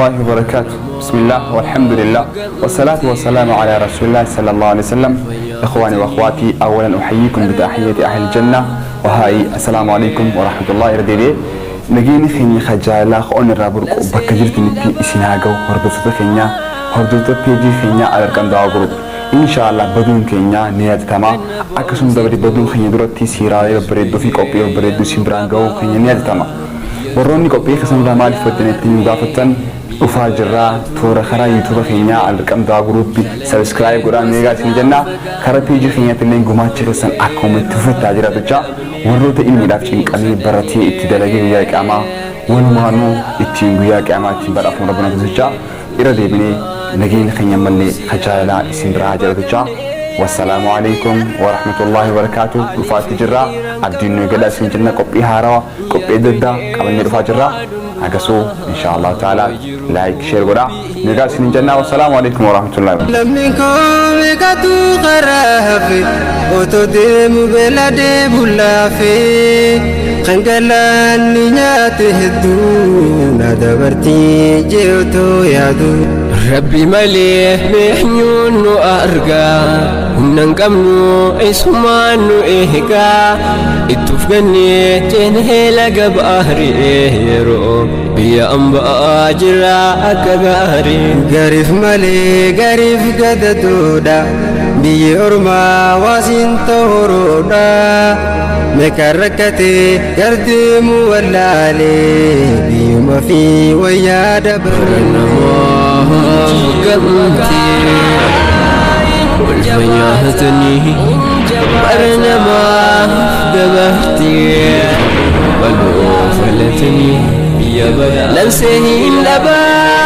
الله وبركاته. بسم الله والحمد لله والصلاة والسلام على رسول الله صلى الله عليه وسلم. إخواني وأخواتي، أولا أحييكم بتحية أهل الجنة وهاي السلام عليكم ورحمة الله وبركاته. Nageenya keenya jaalalaa on irraa burqu bakka jirtanitti isin haa ga'u. Hordoftoota keenya, hordoftoota peejii keenya Alarqam Dawaa Group, inshaallah baduun keenya ni yaadatama. Akkasuma dabali baduun keenya duratti siiraalee babbareedduu fi qophii babbareedduu isin biraan ga'uu keenya ni yaadatama. Warroonni qophii keessan irraa maaliif baddanitti nu gaafattan, dhufaa jirraa. Toora karaa YouTube keenyaa Alarqam Dawaa Group subscribe godhaa meegaa isin jenna. Karaa peejii keenyaatti illee gumaacha keessan akkuma itti fufettaa jiraatucha warroota ilmiidhaaf cinqamee baratee itti dalagee guyyaa qiyaamaa walumaanuu ittiin guyyaa qiyaamaa ittiin badhaafamu rabbana taasichaa. Irra deebinee nageenya keenya mallee jaalalaa isin biraa jiraatucha. Wassalaamu alaikum warahmatullahi wabarakaatu. Dhufaatti jirra, abdiin nuyi gadhaa isin jenna. Qophii haarawaa, qophii adda addaa qabannee dhufaa jirra. Agasuu insha Allah taala like, share godhaa nagaa isin jenna. Wassalaamu alaikum warahmatullahi wabarakatuh. Lammiin koo meeqatu karaa hafe, otoo deemu beela deebu laafe, kan galaanni nyaate hedduu na dabartii jee otoo yaadu. Rabbi malee meenyuun nu argaa? Humna hin qabnu, isumaan nu eegaa. Ittuuf gannee ceenee laga baarii, yeroo biyya ambaa jira akka gaarii. Gariif malee gariif gadadoodha, biyyi ormaa waasiin tooroodha. Meeqa rakkatee gardeemu wallaalee, biyyuma fi wayyaa dabaru. Namaa gamtee walfa nyaatanii, bara namaaf dabartee waloo falatanii, biyya badaa lansee hin dhabaa.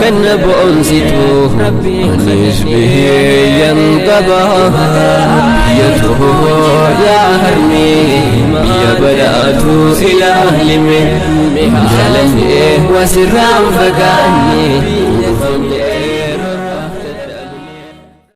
Kan na boonsitu anis biyyan qaba, biyya too yaa harmee, biyya badhaatu ilaalime, jaalannee wasirraan fagaanne.